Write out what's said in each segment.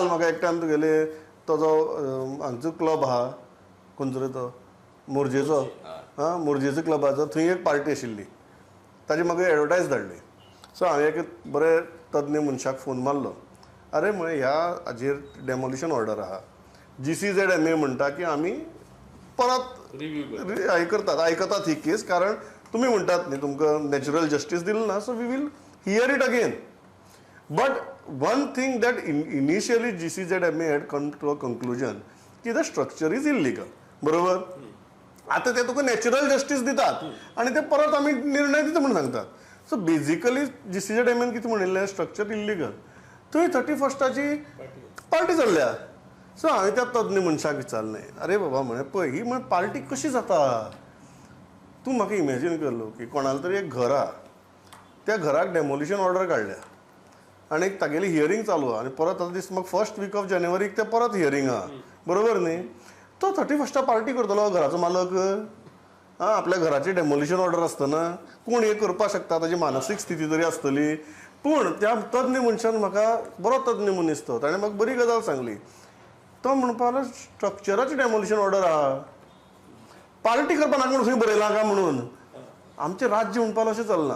काल म्हाका एकट्यान तुगेले तो जो हांगचो क्लब आहा खंयचो रे तो मोरजेचो, आं मोरजेचो क्लबाचो थंय एक पार्टी आशिल्ली, ताजी म्हाका एडवर्टायज धाडली. सो हांवें एक बरे तज्ञ मनशाक फोन मारलो, अरे म्हळें ह्या हाजेर डेमोलिशन ऑर्डर आहा, GCZMA म्हणटा की आमी परत हे करतात, आयकतात ही केस, कारण तुमी म्हणटात न्ही तुमकां नॅचरल जस्टीस दिलें ना, so we will hear it again. But one thing that initially GCZMA had come to a conclusion की the structure is illegal, बरोबर. आतां ते तुका नॅचरल जस्टीस दितात आनी ते परत आमी निर्णय दिता म्हूण सांगतात. सो बेजिकली GCZMA कितें म्हणिल्लें, स्ट्रक्चर इल्लिगल, थंय 31 पार्टी चल्ल्या. सो हांवें त्या तज्ञ मनशाक विचारलें, अरे बाबा म्हळें पळय ही म्हळें पार्टी कशी जाता, तूं म्हाका इमॅजीन कर की कोणाला तरी एक घर आहा, त्या घराक डेमोलिशन ऑर्डर काडल्या आनी तागेली हियरींग चालू आहा आनी परत आतां दीस म्हाका फर्स्ट वीक ऑफ जानेवारीक ते परत हियरींग आहा, बरोबर न्ही. तो 31 पार्टी करतलो घराचो मालक, आं आपल्या घराची डेमोलिशन ऑर्डर आसतना कोण हें करपाक शकता, ताजी मानसीक स्थिती तरी आसतली. पूण त्या तज्ञ मनशान म्हाका, बरो तज्ञ मनीस तो, ताणें म्हाका बरी गजाल सांगली. तो म्हणपाक लागलो स्ट्रक्चराची डेमोलिशन ऑर्डर आहा, पार्टी करपा नाका म्हणून खंय बरयलां काय म्हणून. आमचें राज्य म्हणपाक अशें चलना.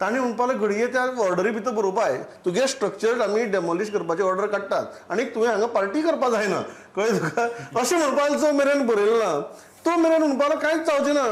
ताणें म्हणपाक लागलें घडये त्या ऑर्डरी भितर बरोवपाय तुगे स्ट्रक्चर आमी डेमोलिश करपाची ऑर्डर काडटात आनी तुवें हांगा पार्टी करपा जायना, कळ्ळें तुका. अशें म्हणपाक जो मेरेन बरयलें ना तो मेरेन म्हणपाक कांयच जावचें ना.